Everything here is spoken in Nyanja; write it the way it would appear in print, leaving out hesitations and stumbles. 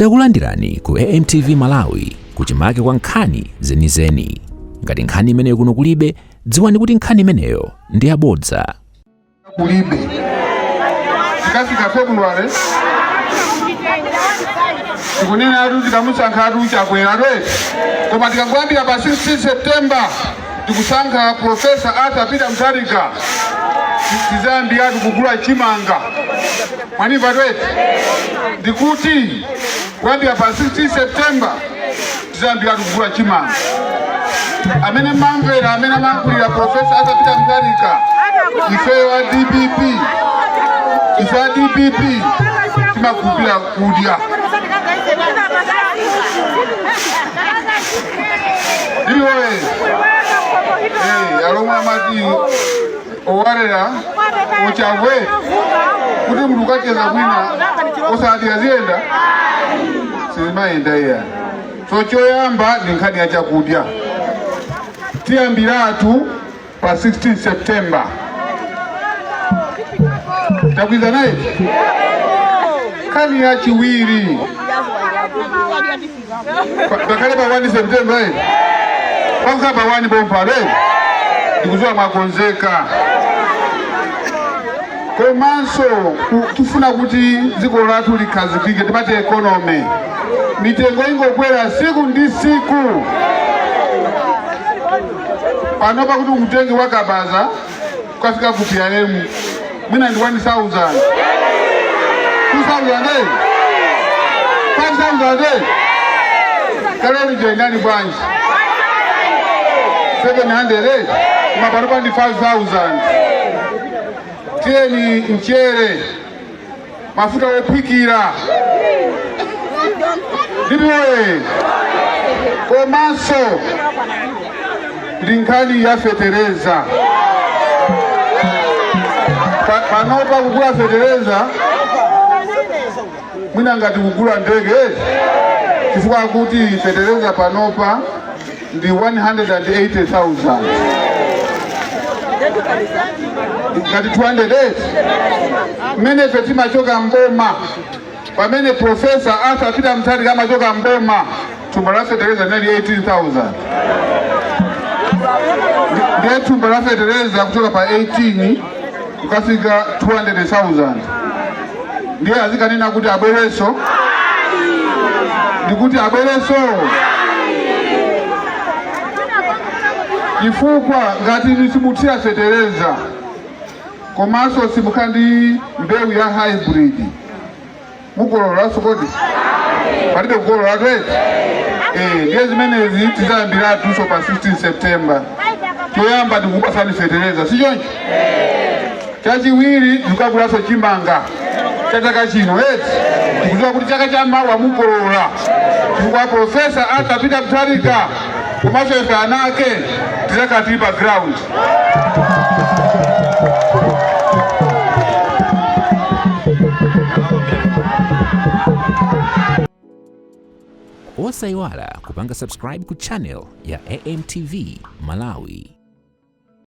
Takulandirani ku AMTV Malawi kuchimake kwa nkhani zenizeni. Ngati nkhani imeneyo kuno kulibe, dziwani kuti nkhani imeneyo ndi yabodza. Kulibe tikafika February tikunena atu tikamusankha atu Chakwera atu, koma tikangoyambira pa 16 September tikusankha Professor Arthur Peter Mutharika, tizayambiratu kugula chimanga. Mwanimva eti? Ndikuti kuyambira pa 16 September tizayambiratu kugula chimanga. Amene mamvera amene amayankhulira Professor Arthur Peter Mutharika, ifeyo a DPP, ife a DPP timakhulupirira kudya. Ndiwoye alomwe amati owarera ochavwe kuti munthu ukacheza kwina osati aziyenda sizimayenda iya. So choyamba ndi nkhani ya chakudya, tiyambiratu pa 16 September. Tagwirizana eti? Nkhani ya chiwiri pakhale pa 1 September eti, pakukhala pa 1 pompano eti, ndikudziwa mwakonzeka. Komanso tifuna kuti dziko lathu likhazikike, timati economy, mitengo ingokwera siku ndi siku. Panopa kuti umtenge wakabaza ukafika ku PRM mwina ndi 1000, 2000, 5000. Kale lija inali bwanji? 700, koma panopa ndi 5000. Tiyeni mchere, mafuta ophikira, ndipoye komanso ndi nkhani ya fetereza. Panopa kugula fetereza mwina ngati kugula ndege, chifukwa kuti fetereza panopa ndi 180,000, ngati 208. Mmene ife timachoka mboma, pamene Professor Arthur Peter Mutharika amachoka mboma, thumba la fetereza linali 18,000. Ndiye thumba la fetereza kuchoka pa 18 kukafika 200,000, ndiye azikanena kuti abwerenso, ndikuti abwerenso, chifukwa ngati simuthira fetereza komanso simukhala ndi mbewu ya hybrid, mukololanso kodi? Palibe kukolola eti? Ndiye zimenezi tizayambiratunso pa 16 September. Choyamba ndikupasani fetereza, si choncho? Chachiwiri ndikukagulanso chimanga cha chaka chino eti, tikudziwa kuti chaka cha mawa mukolola, chifukwa Professor Arthur Peter Mutharika komanso ife ana ake tizakhala tili pa ground. Osayiwala kupanga subscribe ku channel ya AMTV Malawi.